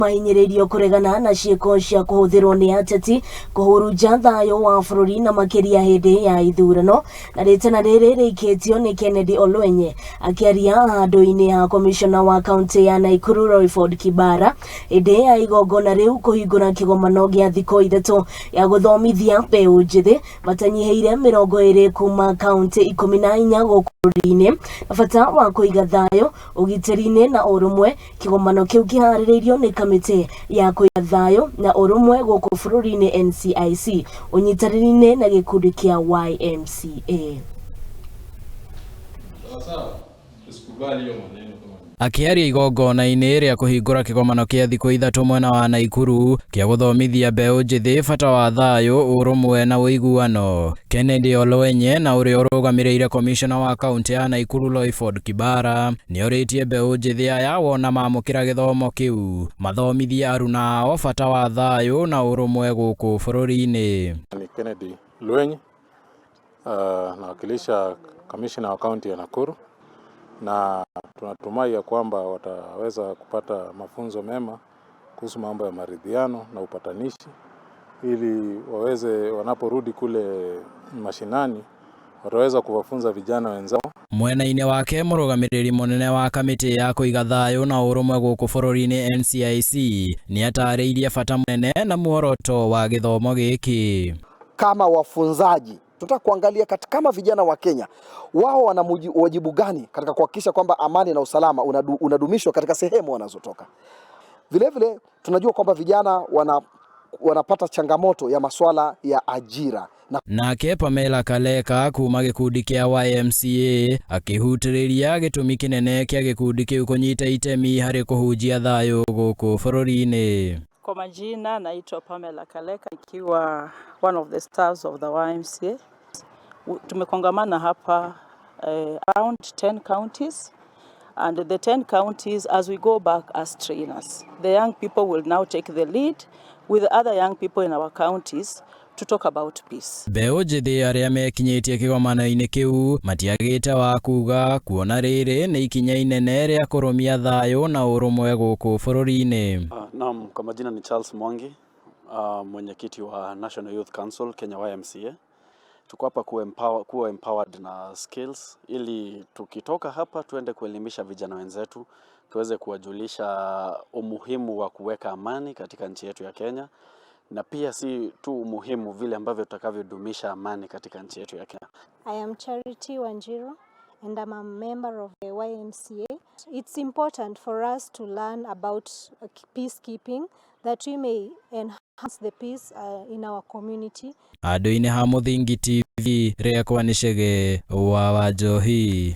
Mahinyĩrĩirio kũregana na ciĩko cia kũhũthĩrwo nĩ ateti kũhurunja thayũ wa bũrũri na makĩria hĩndĩ ya ithurano. Na rĩtana rĩrĩ rĩikĩtio nĩ Kennedy Olwenye akĩaria handũ-inĩ ha komishona wa kaunti ya Naikuru Royford Kibara hĩndĩ ya igongona rĩu kũhingũra kĩgomano gĩa thikũ 3 ya gũthomithia mbeũ njĩthĩ matanyihĩire 20 kuma kaunti 14 gũkũ bũrũri-inĩ na bata wa kũiga thayũ, ũgitĩri-inĩ na ũrũmwe. Kĩgomano kĩu kĩharĩrĩirio nĩ kamĩtĩ ya kũiga thayũ na ũrũmwe gũkũ bũrũri-inĩ NCIC ũnyitanĩri-inĩ na gĩkundi kĩa YMCA. Akĩaria igongona-inĩ rĩa kũhingũra kĩgomano kĩa thikũ 3 mwena wa Naikuru kĩa gũthomithia mbeũ njĩthĩ bata wa thayũ, ũrũmwe na ũiguano, Kennedy Olwenye na ũrĩa ũrũgamĩrĩire komishona wa kaunti ya Naikuru Loyford Kibara nĩorĩtie mbeũ njĩthĩ aya wona mamũkĩra gĩthomo kĩu mathomithie aruna ao bata wa thayũ na ũrũmwe gũkũ bũrũri-inĩ. Ni Kennedy Lwenye, nawakilisha kamishna wa kaunti ya Nakuru na tunatumai ya kwamba wataweza kupata mafunzo mema kuhusu mambo ya maridhiano na upatanishi ili waweze wanaporudi kule mashinani wataweza kuwafunza vijana wenzao. Mwena-inĩ wake mũrũgamĩrĩri mũnene wa kamĩtĩ ya kũiga thayũ na ũrũmwe gũkũ bũrũri-inĩ NCIC nĩatarĩirie bata mũnene na muoroto wa gĩthomo gĩkĩ. Kama wafunzaji tunataka kuangalia kama vijana wa Kenya wao wana wajibu gani katika kuhakikisha kwamba amani na usalama unadumishwa katika sehemu wanazotoka. Vile vile tunajua kwamba vijana wanapata changamoto ya masuala ya ajira. Na Nake Pamela Kaleka kuma gĩkundi kĩa YMCA akĩhutĩrĩria gĩtũmi kĩnene kĩa gĩkundi kĩu kũnyita itemi harĩ kũhunjia thayũ gũkũ bũrũri-inĩ. Kwa majina naitwa Pamela Kaleka ikiwa one of the stars of the YMCA. Tumekongamana hapa around 10 counties, and the 10 counties, as we go back as trainers, the young people will now take the lead with other young people in our counties to talk about peace. Mbeũ njĩthĩ arĩa mekinyĩtie kĩgomano-inĩ kĩu matiagĩte wa kuga kuona rĩrĩ nĩ ikinya inene rĩa kũrũmia thayũ na ũrũmwe gũkũ bũrũri-inĩ. Naam, kwa majina ni Charles Mwangi, mwenyekiti wa National Youth Council Kenya YMCA. Tuko hapa kuwa empowered na skills ili tukitoka hapa tuende kuelimisha vijana wenzetu, tuweze kuwajulisha umuhimu wa kuweka amani katika nchi yetu ya Kenya, na pia si tu umuhimu vile ambavyo tutakavyodumisha amani katika nchi yetu ya Kenya. I am Charity Wanjiru and I'm a member of the YMCA. It's important for us to learn about peacekeeping that we may enhance the peace in our community. Handũ-inĩ ha Mũthingi TV, rĩakwa nĩ Chege wa Wanjohi.